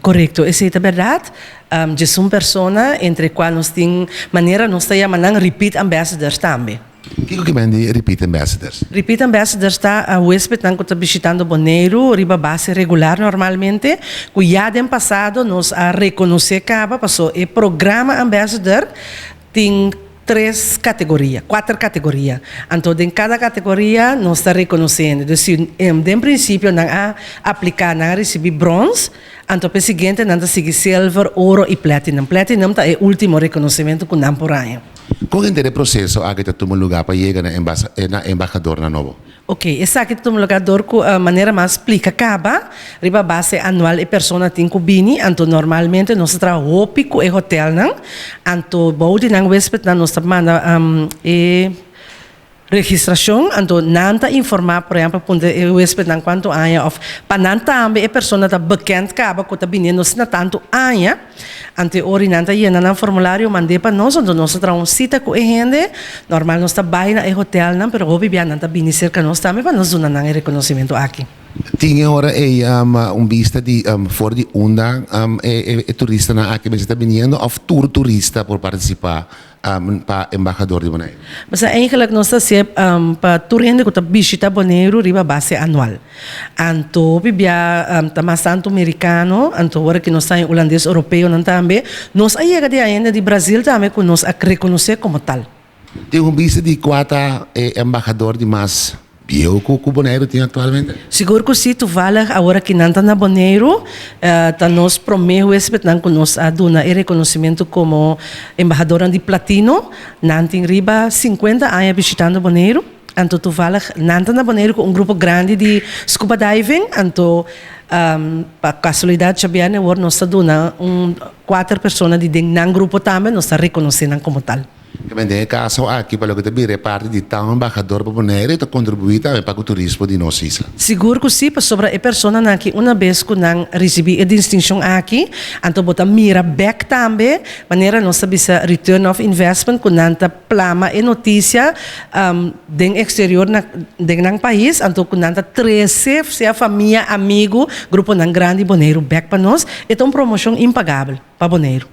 Korekto, esei ta bèrdat. 11 persona, entre kual nos tin manera nos ta yama nan repeat ambassadors tambe. Kiko ke men di repeat ambassadors? Repeat ambassadors ta huéspednan ku ta bishitando Boneiru riba base regular normalmente, ku ya den pasado nos a rekonosé kaba, paso e programa ambassador tin tres kategoria, kuater kategoria. Anto den kada kategoria nos ta rekonosé hende. Dus si den prinsipio nan a apliká, nan a risibí brons, anto p'e siguiente nan ta sigui silver, oro i platinum. Platinum ta e último rekonosementu ku nan por haña. Kon henter e proseso aki ta tuma lugá pa yega na na embahadornan nobo? Ok, esaki ta tuma lugá dor ku manera mas splika kaba, riba base anual e persona tin ku bini, anto normalmente nos ta traha hopi ku e hotelnan, anto bou di nan wéspednan nos ta manda e registrashon, anto nan ta informá, por ehèmpel puntra e wéspednan kuantu aña òf pa nan tambe e persona ta bekend kaba ku ta biniendo asina tantu aña. Ante ora i nan ta yena nan formulario mand'é pa nos, anto nos ta traha un sita ku e hende. Normal nos ta bai na e hotelnan, pero hopi bia nan ta bini serka nos tambe pa nos duna nan e rekonosimentu aki. Tin e ora ei un bista di for di unda e turistanan aki mester ta biniendo òf tur turista por partisipá pa embahador di Boneiru? Pasobra eigenlijk nos ta hasié pa tur hende ku ta bishita Boneiru riba base anual. Anto hopi bia ta mas tantu merikano, anto ora ki nos ta den hulandes oropeonan tambe, nos a yega di hende di Brazil tambe ku nos a rekonosé komo tal. Tin un bista di kua ta e embahador di mas bieu ku Boneiru tin aktualmente? Sigur ku si, toevallig awor aki nan ta na Boneiru, ta nos promé huespednan ku nos a duna e rekonosimentu komo embahadornan di platino. Nan tin riba 50 aña bishitando Boneiru, anto toevallig nan ta na Boneiru ku un grupo grandi di scuba diving, anto pa kasualidat djabièrnè awor nos ta duna un kuater persona di den nan grupo tambe, nos ta rekonosé nan komo tal. Tamen den e kaso aki pa loke ta bira e parti di ta un embahador pa Bonaire e ta kontribuí tambe pa ku turismo di nos isla. Sigur ku si, pasobra e personanan aki una bes ku nan risibí e distinshon aki, anto bo ta mira bèk tambe, manera nos ta bisa return of investment, ku nan ta plama e notisia den eksterior na den nan pais, anto ku nan ta trese sea famia, amigu, gruponan grandi Boneiru bèk pa nos, e ta un promoshon impagabel pa Boneiru.